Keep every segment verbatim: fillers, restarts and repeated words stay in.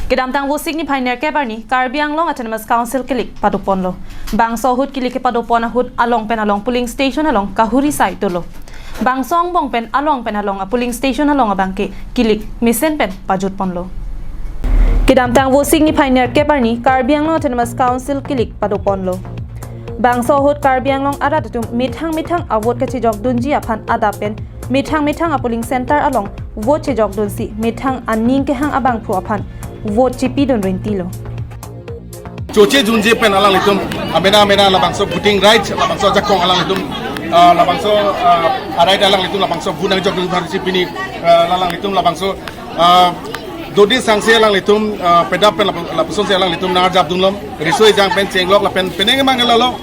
Kedamtang Vosik niphai nerkep arni Karbi Anglong Autonomous Council kilik padoponlo. Bangso ahut kilik kepadopon ahut along pen along polling station along kahuri sai dolo. Bangso angbong pen along pen along a polling station along abangke kilik mesen pen pajutponlo. Kedamtang Vosik niphai nerkep arni Karbi Anglong Autonomous Council kilik padoponlo. Bangso ahut Karbi Anglong arat atum methang methang a vote kachejokdunji aphan adap pen methang methang a polling center along vote chejokdunsi methang aning kehang abangphu aphan vote chipidun rintilo. Choche junje pen alanglitum amena amena labangso voting rights, labangso ajakong alanglitum, ah, labangso, ah, a right alanglitum labangso vote nangjokdun bharsi pini, ah, alanglitum labangso, ah, dodi sangse alanglitum, ah, pedap pen lap-, lapusonsi alanglitum nangarjapdunlom, riso ejang pen chenglok lapen penang emang lalo,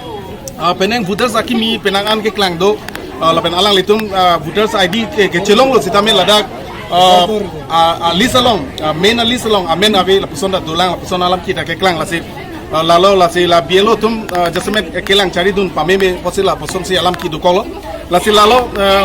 ah, penang voters akimi penang an keklang do, ah, lapen alanglitum, ah, voters I D ke, kechelonglo sitame ladak, ah, ah, ah, list along, ah, main list along amen ave lapuson ta dolang, lapuson alam kita keklang lasi, ah, lalo lasi la B L O atum, ah, jasemet kelang charidun pameme pusi lapusonsi alam kidukolo. Lasi lalo, ah,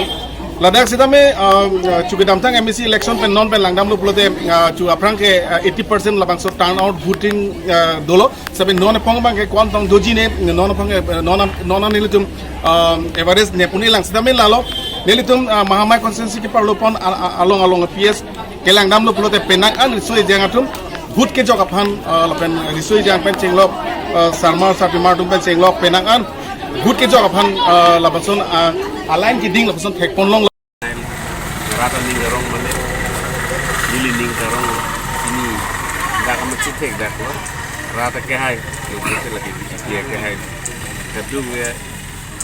ladak sitame, ah, ah, chu kedamtang M A C election pen non pen langdamlo pulote, ah, chu aphrang ke, ah, eighty percent labangso turnout voting, ah, dolo. Sitame non apong abangke ko-an tong doji ne, non apong ke, eh, non, non nelitum, ah, average ne puni lang sitame lalo. Nelitum, ah, Mahamaya constituency keparlopon a, a, along along P S kelangdamlo pulote penang an riso ejang atum vote kejok aphan, ah, lapen riso ejang pen chenglok, ah, sarmar sarpimar atum pen chenglok penang an vote kejok aphan, ah, lapuson, ah, a line keding lapuson thekponlong. Rat aning arong mane, neli ning arong, ini dak kami chithek daklo, rat akehai, itu lagi B J P akehai. Kadung ya,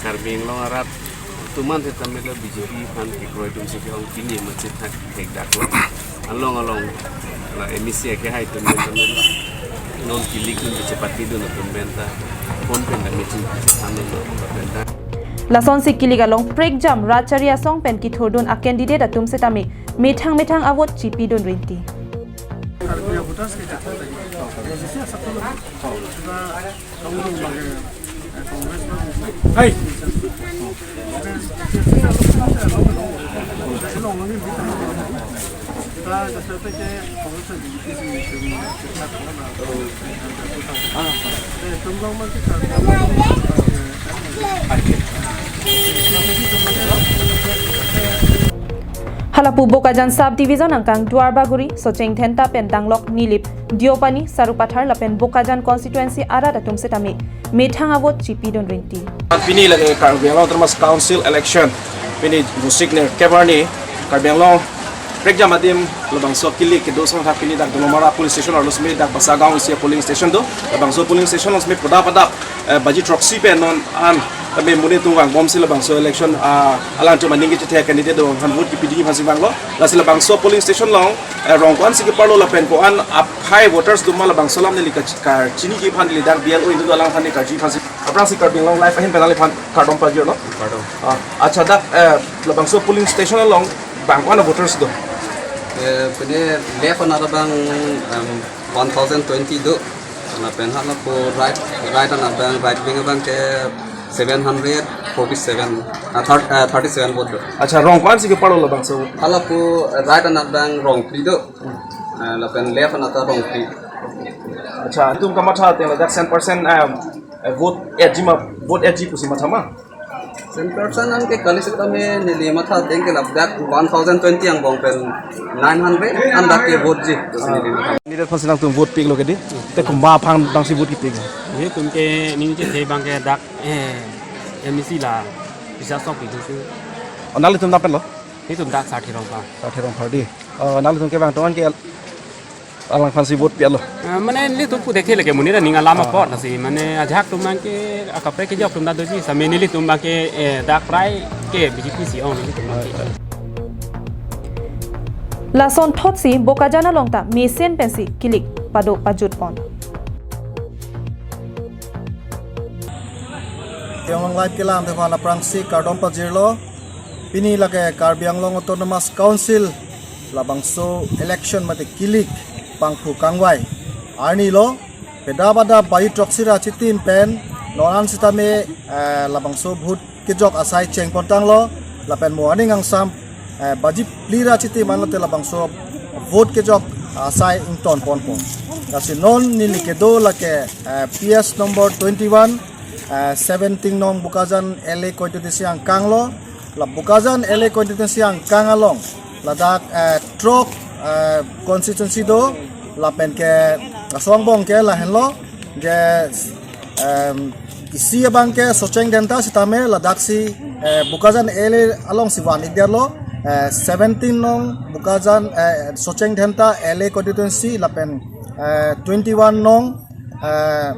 Karbi Anglong arat, tuman sitame lo B J P aphan kekroidunsi ke-ong pini machithek thek daklo. Along along la M A C akehai atum pen non kilik dun biche party dun atum pen ta phone pen ta meeting anu lo pen ta. Lasonsi kilik along prekjam rat chari asong pen kithurdun a candidate atum sitame methang methang a vote chipidun rinti. Halapu Bokajan Sub Division angkang Duarbagori, Socheng Dhenta pen Danglok Nilip, Deopani, Sarupathar lapen Bokajan constituency arat atum sitame methang a vote chipidun rinti. Pini lake Karbi Anglong Autonomous Council election, pini Vosik nerkep arni Karbi Anglong prekjam adim labangso kilik kedo asong ta pini dak Dolamara police station arlo sitame dak Basagaon isi polling station do, labangso polling station along sitame pada pada, eh, baji throksi pen non an kami monit atum vangbomsi labangso election, ah, alangtum aning kechethek candidate do aphan vote kipiji aphansi vanglo. Lasi labangso polling station along, eh, rong ko-ansi keparlo lapen ko-an aphai voters doma labangso alam neli kach-, kachiniji aphan neli dak B L O indu alangphan neli karju aphansi. Aphrangsi Karbi Anglong Live ahin pen neliphan kardom pajirlo. Kardom. Ah, accha, dak, eh, labangso polling station along bang ko-an voters do? Eh, pini left anat abang, em, one thousand twenty do. Lapen halapu right, right anat abang, right wing abangke seven hundred forty-seven, ah, thir-, ah, thirty-seven vote do. Accha, rong ko-ansi keparlo labangso? Halapu right anat abang rong phli do. Ah, lapen left anat ta rong phli. Accha, itum kamatha ateng ladak cent percent, em, eh, vote etji ma, vote etji pusi matha ma? Cent percent anke kali sitame neli matha ateng ke ladak one thousand twenty angbong pen nine hundred an dak ke vote ji pusi neli matha. Neli dak phansi nangtum vote piklo kedi. Te komat aphan nangsi vote kipik? Nelitum ke ningje the abangke dak, eh, M A C la bisa sok itu sih. Oh, nanglitum nangpenlo? Nelitum dak Sarthe Rongphar. Sarthe Rongphar di. Oh, nanglitum kevang atum ke alangphansi vote pi-etlo? Ah, mane nelitum pu dekhe lake monit aning alam apot lasi, mane ajahak atum abangke akaprek kejok atum ta doji, sitame nelitum abangke, eh, dak prai ke B J P si ong nelitum abangke. Lasonthotsi Bokajan along ta mesen pensi kilik pado pajutpon. Karbi Anglong Live kelang aphan aphrangsi kardom pajirlo. Pini lake Karbi Anglong Autonomous Council labangso election mate kilik pangphu kangvai arni lo, pedap adap baji throksi ra chitim pen non an sitame, eh, labangso vote kejok asai chengpon tanglo, lapen mo aning angsam, eh, baji phli ra chitim anlote labangso vote kejok asai ingtonponpo. Lasi non neli kedo lake, eh, P S number twenty-one, eh, seventeen nong Bokajan L A constituency angkang lo. La Bokajan L A constituency angkang along ladak, eh, throk, eh, constituency do, lapen ke laso angbong ke lahenlo, je, em, isi abang ke Socheng Dhenta sitame ladak si, eh, Bokajan L A along si van-ik detlo, eh, seventeen nong Bokajan, eh, Socheng Dhenta L A constituency lapen, eh, twenty-one nong, eh,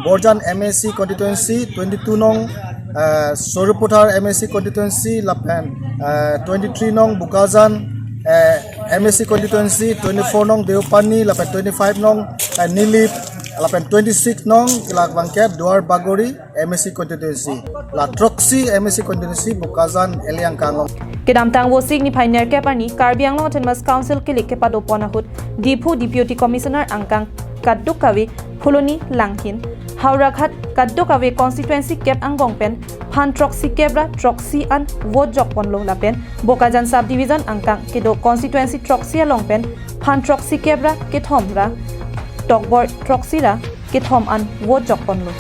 Borjan M A C constituency, twenty-two nong, eh, Sarupathar M A C constituency lapen, eh, twenty-three nong Bokajan, eh, M A C constituency, twenty-four nong Deopani lapen twenty-five nong, eh, Nilip lapen twenty-six nong labang ke Duar Bagori M A C constituency. La throksi M A C constituency Bokajan L A angkang along. Kedamtang Vosik niphai nerkep arni Karbi Anglong Autonomous Council kilik kepadopon ahut Diphu Deputy Commissioner angkang kadokave Phuloni Langhin, Howraghat kadokave constituency kep angbong pen phan throksi kep ra throksi an vote jokponlo lapen Bokajan Subdivision angkang kedo constituency throksi along pen phan throksi kep ra kethom ra tokbor throksi ra kethom an vote jokponlo.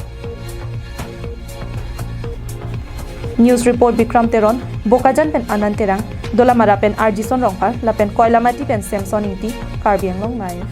News report Bikram Teron, Bokajan pen Anand Terang, Dolamara pen Arjison Rongphar, lapen Koilamati pen Samson Ingti, Karbi Anglong Live.